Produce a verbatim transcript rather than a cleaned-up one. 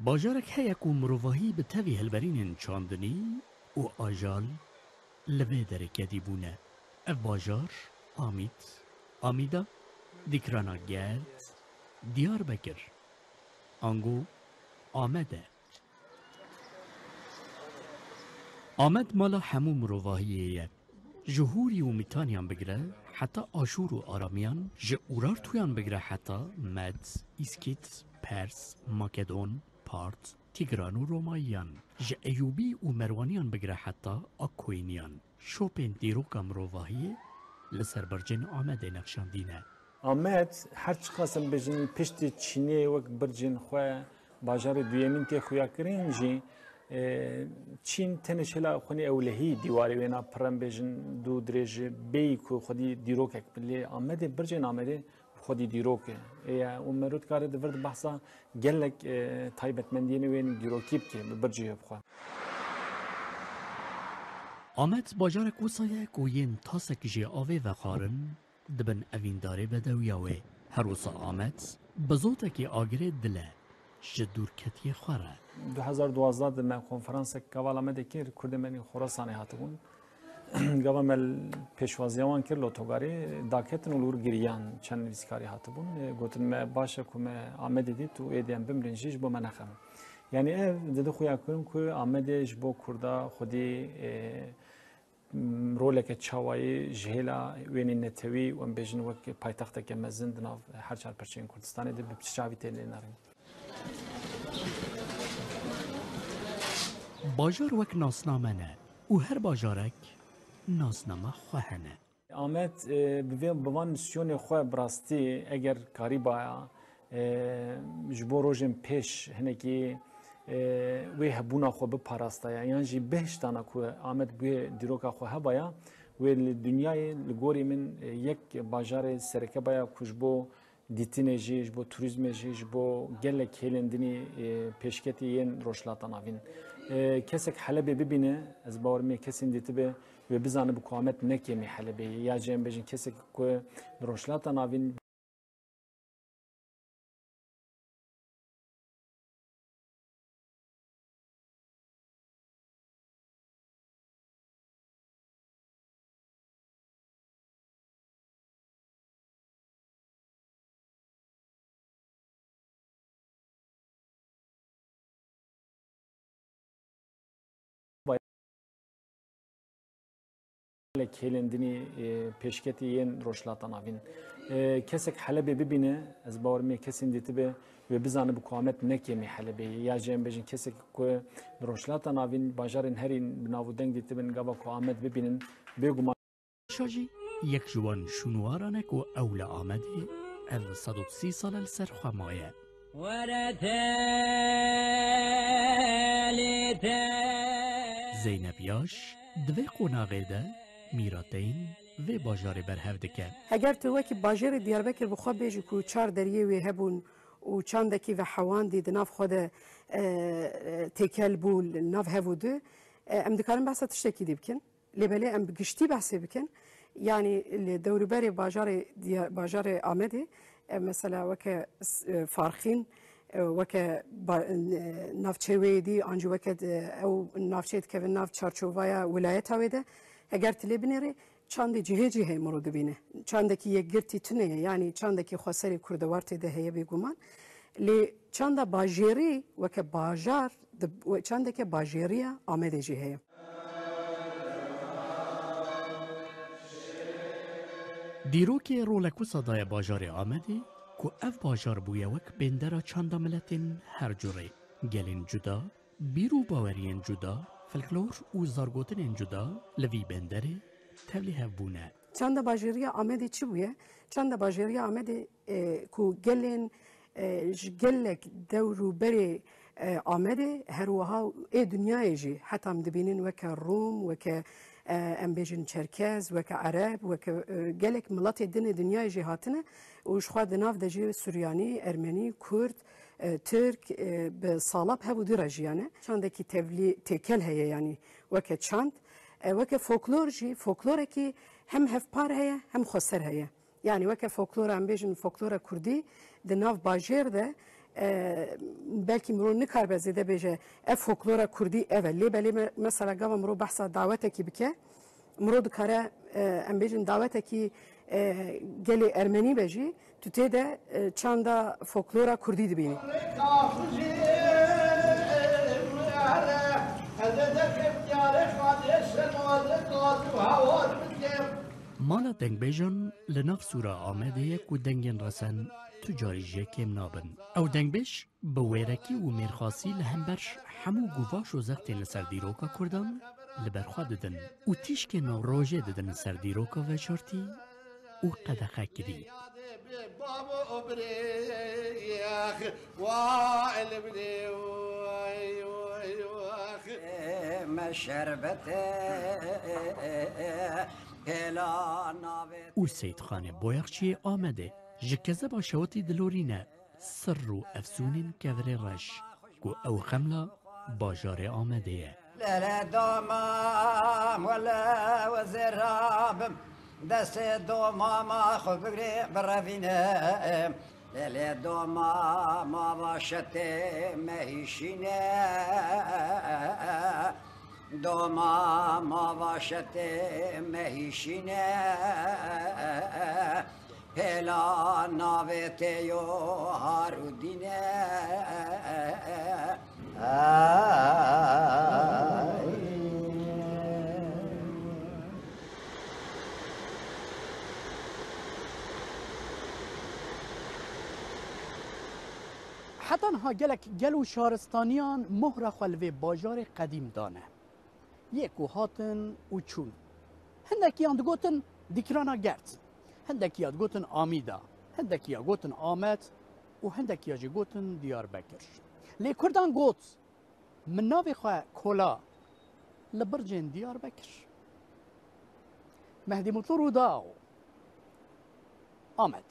Bajarek heye ku mirovahî bi tevî hilberînên çandinî û ajal li vê derê kedî bûne. Ev bajar Amîd, Amîda, Dîkrana Gerd, Diyarbekir, ango Amed e. Amed mala hemû mirovahiyê ye. Ji Hûrî û Mîtaniyan bigire heta Aşûr û Aramiyan, ji Urartuyan bigire heta Med, Îskît, Pers, Makedon, Part, Tîgran û Romayiyan, ji Eyûbî û Merwaniyan bigire heta Akkoyniyan, şopên dîroka mirovahiyê li ser bircên Amedê nexşandîne. Amed, her çiqas em bêjin piştî Çînê wek bircên xwe bajarê duyemîn tê xuyakirin jî, e, Çîn tenê şela xwe nê ewlehî dîwarê wêna pir em bêjin dû dirêj e, bêyî ku xwedî dîrokek bi lê Amedê, bircên Amedê xwedî dîrok e. Ê, û mero dikare di vir di behsa gelek, e, taybetmendiyên wê dîrokî bike bi bircê wê bixwe. Amed bajarek wisa ye ku yên tasek jê avê vexwarin, di bin evîndarê bedewiya wê. Her wisa Amed bi zotekî agirê dil e, ji dûrketiyê xwe re. Du hezar duwazdeh de me konferansek Kavala me de kir, Kurdê me yên Xorasanê hatibûn. Gava me l-, pêşwaziya wan kir li otogarê, daketin û li wir giriyan çend nivîskarî hatibûn. E, gotin me baş e ku me Amedê dît û êdî em bimirin jî ji bo me nexemin. Yanî ev dide xuyakirin ku Amedê ji bo Kurda xwedî, e, m, roleke çawayî ji hêla wênên netewî û em bêjin wek paytexteke mezin di nav her çar perçeyên Kurdistanê de bi çi çavî tê lênerîn. Bajar wek nasname ne û her bajarek nasnama xwe hene. Amed, e, bi vê, bi van misyonê xwe bi rastî eger karîbaya, e, ji bo rojên pêş hinekî, e, wê hebûna xwe biparastaya, yan jî bihiştana ku Amed bi wê dîroka xwe hebaya, wê li dinyayê li gorî min, e, yek bajarê sereke baya ku ji bo dîtinê jî, ji bo turîzmê jî, ji bo gelek hêlên dinî, e, pêşketî yên Rojhilata Navîn. E, kesek Helebê bibîne, ez bawer me kesên dîtibe, wê bizanibe ku Amed ne kêmî Helebê ye. Ya jî em bêjin kesek ku li Rojhilata Navîn Gelek hêlên dinî, e, pêşketî yên Rojhilata Navîn. E, kesek Helebê bibîne, ez bawer me kesên dîtibe, wê bizanibe ku Amed ne kêmî Helebê ye. Ya jî em bêjin kesek ku li Rojhilata Navîn bajarên herî bi nav û deng dîtibin, gava ku Amed bibînin, bêguman. Şa jî yek ji wan şûnwaran e ku ew li Amedê ev sed û sî sal e li ser xwe maye. Were te lê te. Zeynep Yaş di vê qonaxê de mîrateyên vê bajarê berhev dike. Heger tu wekî bajêrê Diyarbekir bi xwe bêjî ku çar deriyê wê hebûn û çandekî ve hewandî di nav xwe de, e, têkel bû, li nav hev û di, e, em dikarin behsa tiştekî dî bikin. Lê belê em bi giştî behsê bikin, yanî li dewrûberê bajarê Diya-, bajarê Amedê, e, mesela weke s-, e, Farxîn, e, weke ba-, e, navçeyê wê yê dî, an jî weke di-, ew navçeyê dikevin nav çarçovaya wilayeta wê de, heger tu lê binêrê, çandê cihê cî heye miro dibîne. Çandekî yekgirtî tune ye, yanî çandekî xweserê kurdewar tê de heye bêguman. Lê çanda bajêrî weke bajar, di, we-, çandeke bajêriya Amedê jî heye. Dîrokê rolek wisa daye bajarê Amedê ku ev bajar bûye wek bêndera çanda miletên her curê, gelên cuda, bîr û baweriyên cuda, folklor û zargotinên cuda li vî bênderê tevlî hev bûne. Çanda bajêriya Amedê çi bûye? Çanda bajêriya Amedê, e, ku gelên, e, ji gelek dewr û berê, e, Amedê, her wiha ê dinyayê jî, heta em dibînin weke Rûm, weke, e, em bêjin Çerkez, weke Ereb, weke, e, gelek miletê din ê dinyayê jî hatine û ji xwe di nav de jî Suryanî, Ermenî, Kurd, e, Tirk, e, bi sala bi hev û dî re jiyane. Çandekî tevlî têkel heye, yanî weke çand, e, weke folklor jî, folklorekî hem hevpar heye, hem xweser heye. Yanî weke folklora, em bêjin folklora kurdî, di nav bajêr de, E, belkî mirov nikaribe zêde bêje, ev folklora kurdî ev e. Lê belê me-, mesela gava mirov behsa dawetekî bike, mirov dikare, e, em bêjin dawetekî, e, gelê ermenî be jî, tu tê de, e, çanda folklora kurdî dibînî. Mala dengbêjan li nav sûra Amedê ye ku dengên resen tu carî jê kêm nabin. Ew dengbêj bi wêrekî û mêrxasî li hember hemû guvaş û zextên li ser dîroka kurdan li ber xwe didin û tîşkên navrojê didin ser dîroka veşartî û qedexe kirî. Û Seyîdxanê Boyaxçiyê Amedê ji kezeba şewitî dilorîne sir û efsûnên kevirê reş ku ew xemla bajarê Amedê ye. Lele doma wele wezê rabim, destê doma ma xwe bigirê birevîne. Lele doma ma va şetê me hîşîne, doma ma va şetê me hîşîne. Pêla navê tê yo Harûdîn e. Heta niha gelek gel û şaristaniyan mohra xwe li vê bajarê qedîm dane. Yê ku hatin û çûn. Hindekiyan digotin Dîkrana Gerd, hindekiya digotin Amîda, hindekiya gotin Amed û hindekiya jî gotin Diyarbekir. Lê Kurdan got, min navê xwe kola li bircên Diyarbekir. Mehdî Mutlu Rûdaw, Amed.